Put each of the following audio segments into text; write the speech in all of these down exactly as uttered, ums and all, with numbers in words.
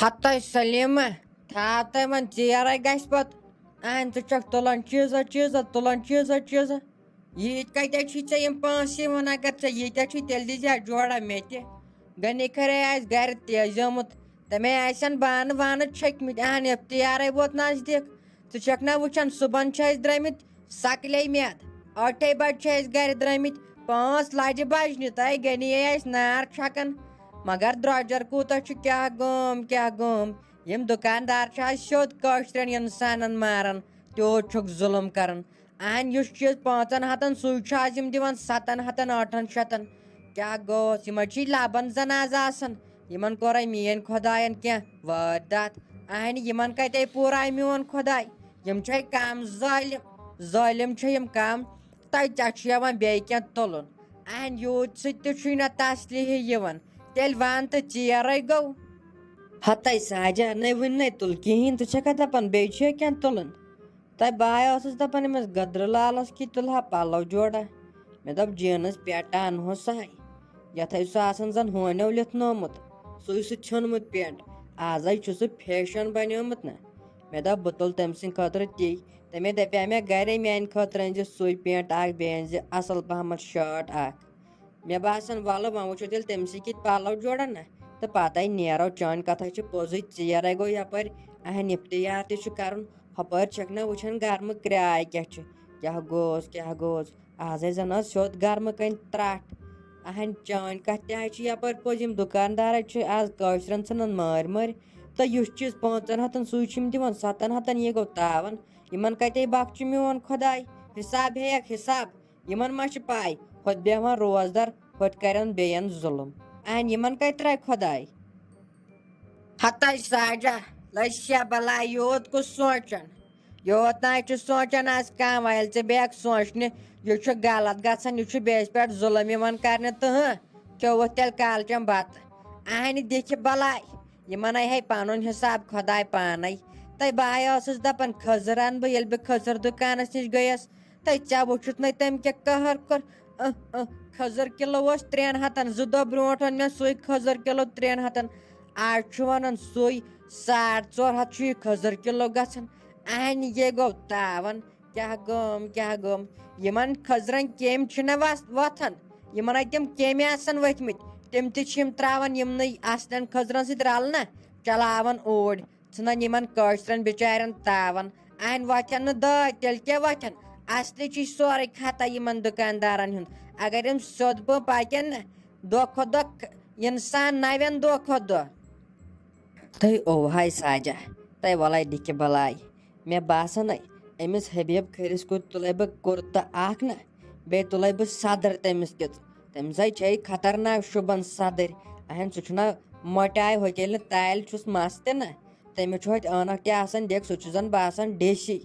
ہتَے سلیمہ، تھاو تۄہہِ وۄنۍ ژیرے گژھِ پتہٕ۔ اہن، ژٕ چھکھ تُلان چیٖزا چیٖزا، تُلان چیٖزا چیٖزا۔ ییٖتۍ کتہِ چھُے ژےٚ یِم پونٛسہٕ یِوان؟ اگر ژےٚ ییٖتیٛاہ چھُے، تیٚلہِ دیٖزِ ہا جوڑا مےٚ تہِ۔ غنی خرے آسہِ گرِ تیزیومُت، تٔمۍ آسن بانہٕ وانہٕ چھٔکمٕتۍ۔ اہن، افتیارے ووت نزدیٖک۔ ژٕ چھکھ نہ وٕچھان، صُبحن چھِ أسۍ درٛٲمٕتۍ سکلے میٚتھ۔ ٲٹھے بجہِ چھِ أسۍ گرِ درٛٲمٕتۍ، پانٛژھ لجہِ بجنہِ تہٕ غنی آسہِ نار چھکان۔ مگر درٛۄجر کوٗتاہ چھُ، کیٛاہ گوم، کیٛاہ گوم۔ یِم دُکاندار چھِ آز سیوٚد کٲشرٮ۪ن اِنسانن ماران، تیوٗت چھُکھ ظُلُم کران۔ اہن، یُس چیٖز پانٛژن ہتن، سُے چھُ آز یِم دِوان ستن ہتن، ٲٹھن شتن۔ کیٛاہ گوٚوس؟ یِمن چھِ لبن زن آز آسان۔ یِمن کوٚرے میٲنۍ خۄداین کینٛہہ وٲرۍ دتھ۔ اہن، یِمن کتے پوٗرایہِ میون خۄداے؟ یِم چھے کم ظٲلِم؟ ظٲلِم چھِ یِم کم؟ تۄہہِ کیٛاہ چھُ یِوان بیٚیہِ کینٛہہ تُلُن؟ اہن، یوٗت سۭتۍ تہِ چھُے نہ تسلی ہی یِوان۔ تیٚلہِ ون تہٕ ژیرے گوٚو۔ ہتے ساجہ، نے وٕنہِ نے تُل کِہیٖنۍ، ژٕ چھکھا دپان بیٚیہِ چھُ کینٛہہ تُلُن؟ تہٕ بہٕ ہا ٲسٕس دَپان أمِس گٔدرٕ لالَس کہِ تُلہٕ ہا پَلو جوڑا۔ مےٚ دوٚپ، جینَس پٮ۪ٹھ اَنہوس سُہ ہَے، یَتھ ہَے سُہ آسان زَن ہونیو لیٚتھنومُت، سُے سُہ ژھیوٚنمُت پٮ۪نٛٹ۔ آزَے چھُ سُہ فیشن بنیومُت نہ۔ مےٚ دوٚپ، بہٕ تُلہٕ تٔمۍ سٕنٛدِ خٲطرٕ تی۔ تٔمۍ دَپیٛاو مےٚ گَرے، میٛانہِ خٲطرٕ أنۍزِ سُے پٮ۪نٛٹ اَکھ، بیٚیہِ أنۍزِ اَصٕل پَہمَتھ شٲٹ اَکھ۔ مےٚ باسان، وَلہٕ وۄنۍ وٕچھو تیٚلہِ تٔمۍ سٕے کِتھۍ پَلو جوڑا نہ، تہٕ پَتَے نیرو۔ چٲنۍ کَتھَے چھِ پوٚزُے، ژیر ہے گوٚو یَپٲرۍ۔ اَہَن، اِفتِیار تہِ چھُ کَرُن۔ ہۄپٲرۍ چھَکھ نہ وٕچھان گرمہٕ کرٛاے کیٛاہ چھِ، کیٛاہ گوس، کیٛاہ گوس۔ آزَے زَن ٲس سیوٚد گرمہٕ کَنۍ ترٛٹھ۔ اَہَن، چٲنۍ کَتھ تہِ حظ چھِ یَپٲرۍ پوٚز، یِم دُکاندار حظ چھِ آز کٲشرٮ۪ن ژھٕنان مٲرۍ مٲرۍ۔ تہٕ یُس چیٖز پانٛژَن ہَتَن، سُے چھِ یِم دِوان سَتَن ہَتَن، یہِ گوٚو تاوَن۔ یِمَن کَتے بَخچہِ میون خۄداے؟ حِساب ہیٚیَکھ حِساب۔ یِمَن ما چھِ پَے، ہۄتہِ بیٚہوان روزدَر، ہۄتہِ کَرن بیٚیَن ظُلُم۔ اَہَن، یِمَن کَتہِ ترٛایہِ خۄداے؟ ہتَے ساجہ، لٔج سا بلاے، یوٗت کُس سونٛچان؟ یوٗت نہ چھُ سونٛچان آز کانٛہہ، وۄنۍ ییٚلہِ ژٕ بیٚکھ سونٛچنہِ، یہِ چھُ غلط گژھان، یہِ چھُ بیٚیِس پٮ۪ٹھ ظُلُم یِوان کرنہِ۔ تہٕ ہہ، کھیوٚوُتھ تیٚلہِ کالچن بتہٕ؟ اہنہِ دِکھِ بلاے، یِمن ہے پنُن حساب خۄداے پانے۔ تہٕ بہٕ ہے ٲسٕس دپان، خٔزٕر انہٕ بہٕ، ییٚلہِ بہٕ خٔزٕر دُکانس نِش گٔیَس، تہٕ ژےٚ وُچھُتھ نَے تٔمۍ کیٛاہ قہر کوٚر۔ اہ، اہ، خٔزٕر کِلوٗ اوس ترٛٮ۪ن ہَتَن، زٕ دۄہ برونٛٹھ اوٚن مےٚ سُے خٔزٕر کِلوٗ ترٛٮ۪ن ہَتَن۔ آز چھُ وَنان سُے ساڑ ژور ہَتھ چھُ یہِ خٔزٕر کِلوٗ گژھان۔ اَہَنہِ یے گوٚو تاوَن۔ کیٛاہ گوٚم، کیٛاہ گوٚم؟ یِمَن خٔزرَن کیٚمۍ چھِنہ وَس-، وۄتھان۔ یِمَن اَتہِ تِم کیٚمۍ آسَن ؤتھمٕتۍ، تِم تہِ چھِ یِم ترٛاوان یِمنٕے اَصلٮ۪ن خٔزرَن سۭتۍ رَلنہ، چلاوان اوٗرۍ۔ ژھٕنان یِمن کٲشرٮ۪ن بِچارٮ۪ن تاوَن۔ اَہَنہِ وۄتھن نہٕ دٲدۍ، تیٚلہِ کیٛاہ وۄتھن؟ اَصلی چھُ سورُے خطا یِمن دُکاندارن ہُنٛد۔ اگر یِم سیوٚد پٲٹھۍ پَکن نہ، دۄہ کھۄتہٕ دۄہ ک-، اِنسان نَوٮ۪ن دۄہ کھۄتہٕ دۄہ۔ تہٕ اوہاے ساجہ، تہٕ وَلَے دِکھِ بَلاے۔ مےٚ باسان ہے، أمِس حبیب کھٔرِس کُن تُلَے بہٕ کُرتہٕ اَکھ نہ، بیٚیہِ تُلَے بہٕ صدر تٔمِس کیُتھ۔ تٔمِس ہے چھے خطرناک شوٗبان صدٕرۍ۔ اَہَن، سُہ چھُنہ مۄٹیٛاے ہوٚکھۍ ییٚلہِ نہٕ تالہِ چھُس مَس تہِ نہ۔ تٔمِس چھُ ہوٚتہِ عٲنکھ تہِ آسان، ڈیٚکھ، سُہ چھُ زَن باسان ڈیسی۔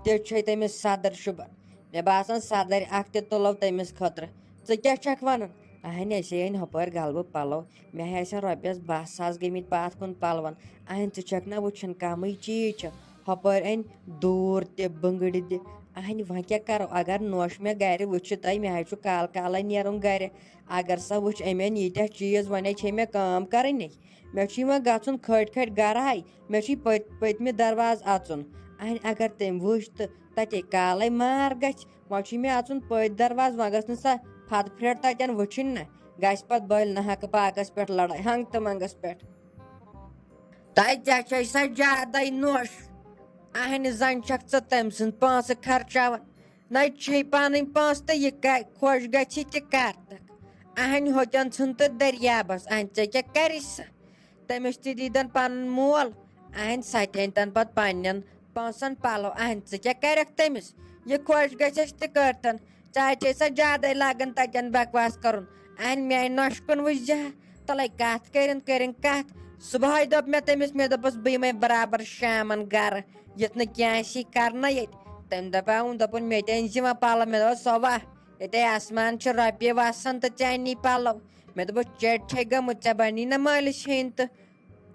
تیُتھ چھے تٔمِس صدٕر شوٗبان۔ مےٚ باسان، صدٕرۍ اَکھ تہِ تُلو تٔمِس خٲطرٕ۔ ژٕ کیٛاہ چھَکھ وَنان؟ اَہَنہِ، اَسے أنۍ ہُپٲرۍ غلبہٕ پَلو۔ مےٚ ہے آسن رۄپیَس بَہہ ساس گٔمٕتۍ پَتھ کُن پَلوَن۔ اَہَنہِ، ژٕ چھَکھ نہ وٕچھان، کَمٕے چیٖز چھِ۔ ہُپٲرۍ أنۍ دوٗر تہِ، بٕنٛگٕرِ تہِ۔ اَہَنہِ، وۄنۍ کیٛاہ کَرو؟ اگر نوشہِ مےٚ گَرِ وٕچھِ تۄہہِ، مےٚ ہے چھُ کالہٕ کالَے نیرُن گَرِ۔ اگر سۄ وٕچھِ، أمۍ أنۍ ییٖتیٛاہ چیٖز، وۄنۍ ہے چھے مےٚ کٲم کَرٕنۍ۔ مےٚ چھُ یِوان گژھُن کھٔٹۍ کھٔٹۍ گرٕ ہاے، مےٚ چھُے پٔتۍ-، پٔتمہِ دروازٕ اَژُن۔ اَہَنہِ اگر تٔمۍ وٕچھ تہٕ تَتے کالَے مار گژھِ۔ وۄنۍ چھُے مےٚ اَژُن پٔتۍ دروازٕ، وۄنۍ گٔژھ نہٕ سۄ پھَتہٕ پھرٛٮ۪ٹھ تَتٮ۪ن وٕچھِنۍ نہ۔ گژھِ پَتہٕ بٔلۍ نہ ہَکہٕ پاکَس پٮ۪ٹھ لڑٲے، ہنٛگ تہٕ منٛگَس پٮ۪ٹھ۔ تَتہِ چھَے سۄ زیادَے نوٚش۔ اَہَنہِ زَنہِ چھَکھ ژٕ تٔمۍ سٕنٛدۍ پونٛسہٕ خرچاوان۔ نہ چھے پنٕنۍ پونٛسہٕ تہٕ یہِ کَرِ خۄش گژھِ تہِ کَرتَکھ۔ اَہَنہِ ہوٚتٮ۪ن ژھٕن تہٕ دٔریابَس، اَہَنہِ ژےٚ کیٛاہ کَرِ سۄ؟ تٔمِس تہِ دیٖدَن پَنُن مول، اَہَنہِ سۄ تہِ أنۍتَن پَتہٕ پنٛنٮ۪ن پونٛسَن پَلو، اَہَنہِ ژٕ کیٛاہ کَرَکھ تٔمِس؟ یہِ خۄش گژھٮ۪س تہِ کٔرتَن۔ ژےٚ چھے سۄ زیادَے لاگان تَتٮ۪ن بکواس کَرُن۔ اَہَنہِ میٛانہِ نۄشہِ کُن وٕچھ زِ ہا، تَلَے کَتھ کٔرِن، کٔرِن کَتھ۔ صُبحٲے دوٚپ مےٚ تٔمِس، مےٚ دوٚپُس، بہٕ یِمَے برابر شامَن گَرٕ، یُتھ نہٕ کینٛہہ آسی کَرنَے ییٚتہِ۔ تٔمۍ دَپیٛاو، دوٚپُن، مےٚ تہِ أنۍ زِ وۄنۍ پَلو۔ مےٚ دوٚپُس، اَوا، ییٚتے آسمان چھُ رۄپیہِ وَسان تہٕ ژےٚ اَنی پَلو۔ مےٚ دوٚپُس، چیٚٹۍ چھے گٔمٕژ، ژےٚ بَنی نہ مٲلِس ہیٚنۍ تہٕ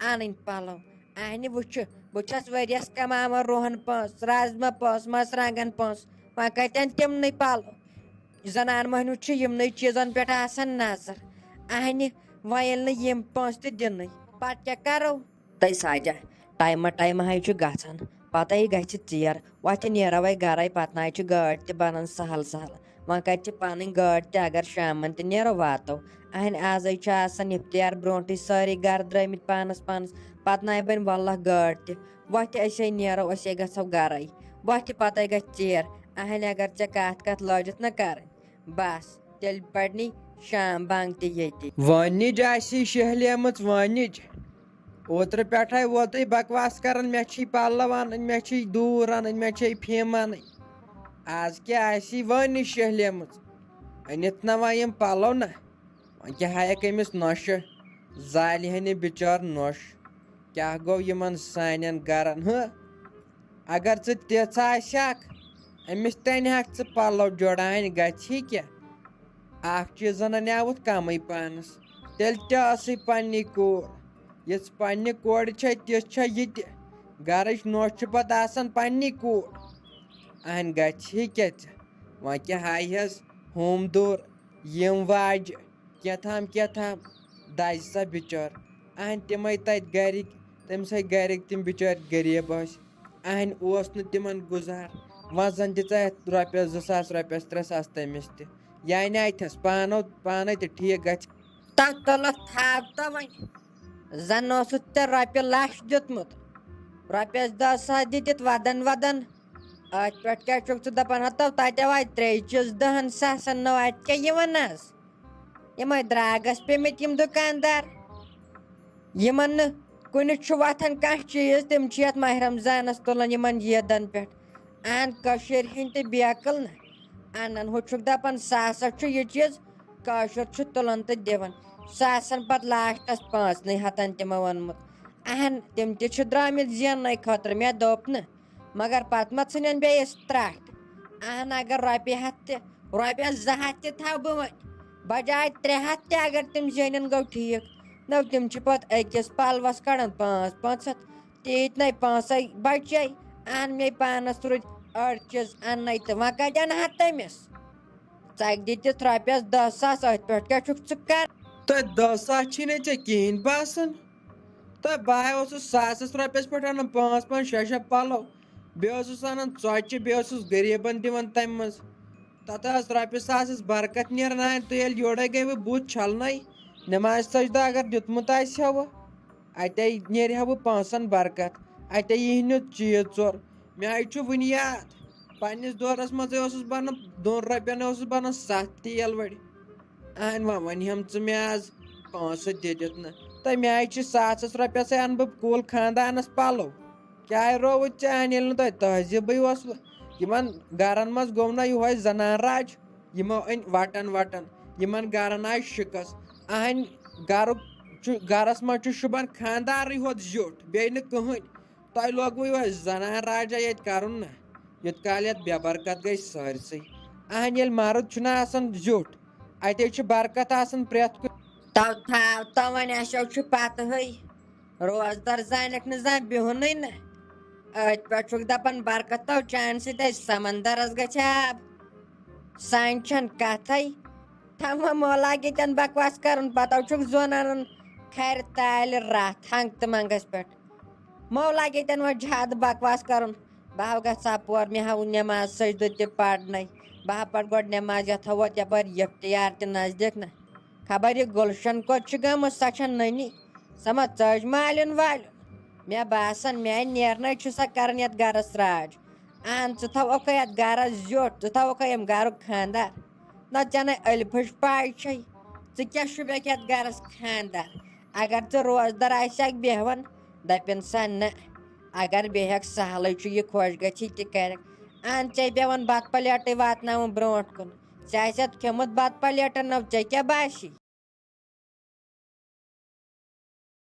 اَنٕنۍ پَلو۔ اَہنہِ وٕچھِ، بہٕ چھَس ؤریَس کَماوان رُہَن پونٛسہٕ، رازما پونٛسہٕ، مَرژٕوانٛگَن پونٛسہٕ، وۄنۍ کَتہِ اَنہٕ تِمنٕے پَلو؟ زَنان مۄہنیوٗ چھُ یِمنٕے چیٖزَن پٮ۪ٹھ آسان نظر۔ اَہنہِ، وۄنۍ ییٚلہِ نہٕ یِم پونٛسہٕ تہِ دِنٕے، پَتہٕ کیٛاہ کَرو؟ تہٕ ساجہ، ٹایمہ ٹایمہ ہاے چھُ گژھان، پتے گژھِ ژیر، وۄتھِ نیرو وۄنۍ گرے، پتہٕ ناے چھِ گٲڑۍ تہِ بنان سہل سہل۔ وۄنۍ کتہِ چھِ پنٕنۍ گٲڑۍ تہِ، اگر شامن تہِ نیرو واتو۔ اہنہِ آزے چھُ آسان افطار برونٹھٕے سٲری گرٕ درٲمٕتۍ پانس پانس، پتہٕ ناے بنہِ واللہ گٲڑۍ تہِ۔ وۄتھِ أسے نیرو، أسے گژھو گرے، وۄتھِ پتے گژھِ ژیر۔ اہنہِ اگر ژےٚ کتھ کتھ لٲجتھ نہ کرٕنۍ، بس تیٚلہِ پرنی شام بانگ تہِ ییٚتی۔ وٲنِج آسی شہلیمٕژ وٲنِج۔ اوترٕ پٮ۪ٹھے ووتُے بکواس کران، مےٚ چھی پلو انٕنۍ، مےٚ چھی دوٗر انٕنۍ، مےٚ چھے فیٖم انٕنۍ۔ آز کیٛاہ آسی وٲنِج شہلیمٕژ؟ أنِتھ نہ وۄنۍ یِم پلو نہ۔ وۄنۍ کیٛاہ ہایکھ أمِس نۄشہِ؟ زالہِ ہا نہٕ بِچٲر نۄش۔ کیٛاہ گوٚو یِمن سانٮ۪ن گرن؟ ہہ؟ اگر ژٕ تِژھ آسہِ ہکھ، أمِس تہِ اَنہِ ہکھ ژٕ پلو جوڑا، اَنہِ گژھِ کیٛاہ؟ اکھ چیٖز زن انیاوُتھ کمٕے پانس، تیٚلہِ تہِ ٲسٕے پننی کوٗر۔ یژھ پننہِ کورِ چھے، تِژھ چھے یہِ تہِ۔ گرٕچ نوٚش چھِ پتہٕ آسان پننی کوٗر۔ اہن گژھِ کیٛاہ ژےٚ؟ وۄنۍ کیٛاہ ہایہِ ہس ہوم دور، یِم واجہِ، کیٛاہ تام کیٛاہ تام۔ دزِ سا بِچٲر۔ اہن تِمے تتہِ گرِکۍ، تٔمۍ سٕے گرِکۍ تِم بِچٲرۍ غریٖب ٲسۍ۔ اہن اوس نہٕ تِمن گُزار۔ وۄنۍ زن دِژ اتھ رۄپیس زٕ ساس، رۄپیس ترٛےٚ ساس تٔمِس تہِ۔ یعنی اتھس پانو، پانے تہِ ٹھیٖک گژھِ۔ تتھ تُلتھ تھاو تہٕ وۄنۍ۔ زن اوسُتھ ژےٚ رۄپیہِ لچھ دیُتمُت۔ رۄپیس دہ ساس دِتِتھ ودن ودن۔ اتھ پٮ۪ٹھ کیٛاہ چھُکھ ژٕ دپان؟ ہتو تتہِ آے ترٛیٚیہِ چیٖز دہن ساسن، نو اتہِ کیٛاہ یِوان حظ؟ یِمے درٛاگس پیٚمٕتۍ یِم دُکاندار، یِمن نہٕ کُنہِ چھُ وۄتھان کانٛہہ چیٖز، تِم چھِ یتھ ماہِ رمضانس تُلان یِمن عیٖدن پٮ۪ٹھ۔ اہن کٔشیٖرِ ہٕنٛدۍ تہِ بیکل نہ، انان ہُہ چھُکھ دپان ساسس چھُ یہِ چیٖز، کٲشُر چھُ تُلان تہٕ دِوان۔ سُہ آسان پتہٕ لاسٹس پانٛژنٕے ہتن تِمو اوٚنمُت۔ اہن تِم تہِ چھِ درٛامٕتۍ زیننہٕ خٲطرٕ، مےٚ دوٚپ نہٕ۔ مگر پتہٕ ما ژھٕنن بیٚیِس ترٛٹھ؟ اہن اگر رۄپیہِ ہتھ تہِ، رۄپیس زٕ ہتھ تہِ تھاو بہٕ وۄنۍ، بجاے ترٛےٚ ہتھ تہِ اگر تِم زینن گوٚو ٹھیٖک۔ نو تِم چھِ پتہٕ أکِس پلوس کڑان پانٛژھ پانٛژھ ہتھ، تیٖتۍ نے پونٛسے بچے۔ اہن مے پانس روٗدۍ أڑۍ چیٖز اننے تہٕ وۄنۍ کتہِ انہٕ ہا تٔمِس؟ ژکہِ دِتِتھ رۄپیس دہ ساس، أتھۍ پٮ۪ٹھ کیٛاہ چھُکھ ژٕ کران؟ تہٕ دہ ساس چھی نہٕ ژےٚ کِہینۍ باسان۔ تہٕ بہٕ ہا اوسُس ساسس رۄپیس پٮ۪ٹھ انان پانٛژھ پانٛژھ شےٚ شےٚ پلو، بیٚیہِ اوسُس انان ژۄچہِ، بیٚیہِ اوسُس غریٖبن دِوان تمہِ منٛز۔ تتھ ٲس رۄپیہِ ساسس برکت نیران۔ آے تُہۍ ییٚلہِ یورے گٔیوٕ بُتھ چھلنَے، نماز سجدٕ اگر دیُتمُت آسہِ ہا وٕ، اتے نیرِ ہا وٕ پونٛسن برکت، اتے یی نہٕ چیٖز ژور۔ مےٚ آے چھُ وُنہِ یاد، پننِس دورس منٛزے اوسُس بنان، دۄن رۄپین اوسُس بنان ستھ تیل وڑِ۔ اہن وۄنۍ ونہِ ہم ژٕ مےٚ آز پونٛسہٕ دِتِتھ نہٕ۔ تہٕ مےٚ آے چھِ ساسس رۄپیسے انہٕ بہٕ کُل خاندانس پلو۔ کیٛاہ رووُتھ ژےٚ اہن ییٚلہِ نہٕ تۄہہِ تہذیٖبٕے اوسوٕ؟ یِمن گرن منٛز گوٚو نہ یِہوے زنان راج؟ یِمو أنۍ وٹن وٹن، یِمن گرن آے شِکس۔ اہنۍ گرُک چھُ، گرس منٛز چھُ شوٗبان خاندارٕے ہوت زیُٹھ، بیٚیہِ نہٕ کٕہٕنۍ۔ تۄہہِ لوگوٕ یِہوے زنان راجا ییٚتہِ کرُن نہ، یوٚت کال یتھ بے برکت گٔے سٲرسٕے۔ اہن ییٚلہِ مرد چھُنہ آسان زیُٹھ، اتے چھُ برکت آسان پرٛٮ۪تھ کُنہِ۔ تو تھاو تو وۄنۍ، اَسیو چھُ پتہٕے۔ روزدار زانکھ نہٕ زانٛہہ بِہُنٕے نہٕ۔ أتھۍ پٮ۪ٹھ چھُکھ دَپان برکت تو چانہِ سۭتۍ اَسہِ سمندرس گژھِ آب۔ سانہِ چھَنہٕ کَتھٕے۔ تھاو وۄنۍ مو لاگہِ ییٚتٮ۪ن بکواس کَرُن، پَتہٕ چھُکھ زوٚن اَنان کھرِ تالہِ رَتھ ہنٛگ تہٕ منٛگَس پٮ۪ٹھ۔ مو لاگہِ ییٚتٮ۪ن وۄنۍ زیادٕ بکواس کَرُن۔ بہٕ ہاو گژھٕ اَپور، مےٚ ہاو نٮ۪ماز سجدٕ تہِ پَرنَے۔ بہٕ ہا پَرٕ گۄڈٕ نٮ۪ماز، یَتھ ہاووتھ یَپٲرۍ یَکھ تیار تہِ نزدیٖک نہ۔ خبر یہِ گُلشن کوٚت چھِ گٔمٕژ، سۄ چھَنہٕ نٔنی۔ سۄ ما ژٔج مالیُن والیُن؟ مےٚ باسان، میٛانہِ نیرنَے چھُ سۄ کران یَتھ گرس راج۔ اہن، ژٕ تھاوکھے یَتھ گرس زیوٗٹھ، ژٕ تھاوکھے ییٚمہِ گرُک خانٛدار۔ نہ ژےٚ نے ألفٕچ پاے چھے، ژٕ کیٛاہ شوٗبکھ یَتھ گرس خانٛدار؟ اگر ژٕ روزدار آسہِ ہکھ بیٚہوان، دَپن سا نہ، اگر بیٚہکھ سہلٕے چھُ، یہِ خۄش گژھی تہِ کرکھ۔ اہن، ژےٚ پیوان بتہٕ پلیٹٕے واتناوُن برونٛٹھ کُن۔ ژےٚ آسہِ اَتھ کھیوٚمُت بتہٕ پلیٹن، نہ ژےٚ کیٛاہ باسی؟